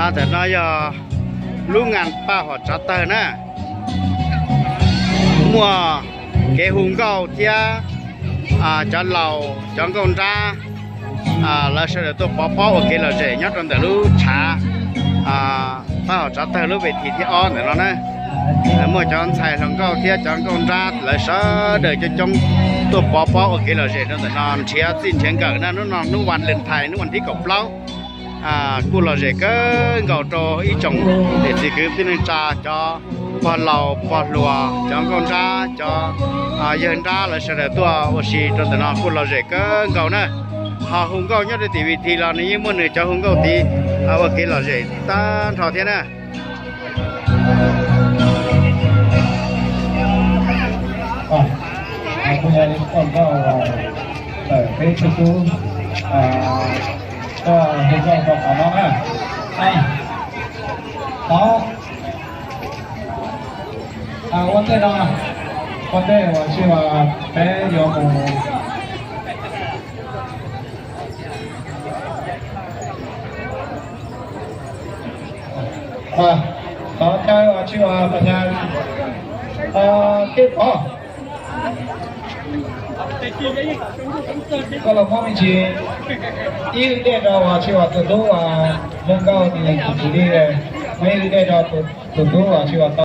Ntawm no yog lub ngas paj huam tsav tawg na, muaj kev hu nkauj thiab cov laus cov nkauj nrab lawv sawv daws tuaj pov pob ua kev lom zem nyob rau ntawm lub tshav paj huam tsav tawg lub ves thim thib ob ntawm no na. Muaj cov ntxhais hluas nkauj thiab cov nkauj nrab lawv sawv daws coob coob tuaj pov pob ua kev lom zem rau ntawm no nrhiav txij nrhiav nkawm na. Hnub no hnub Valentine hnub vas thib kaum plaub kuj lom zem kawg nkaus rau ib tsoom niam txiv kwv tij neej tsa cov pog laus pog hluas cov nkauj nrab cov yawg nrab lawv sawv daws tuaj ua si rau ntawm no kuj lom zem kawg nkaus na. Ho hu nkauj nyob rau tim ves thim los nws yeej muaj nws cov hu nkauj tid ua kev lom zem tag nrho thiab na. Kuj yog ib qho nkauj tawm peb txhua tub, koj hu nkauj rau qhov no na. Tod, ua ntej no, ua ntej uas tsis uas peb yuav mus tod caw uas tsis uas pas nyas teb pov, koj los muab me ntsis ib hwj dej rau uas tsis uas tus tub uas hu nkauj tus tus li, muab ib hwj dej rau tus tub uas tsis uas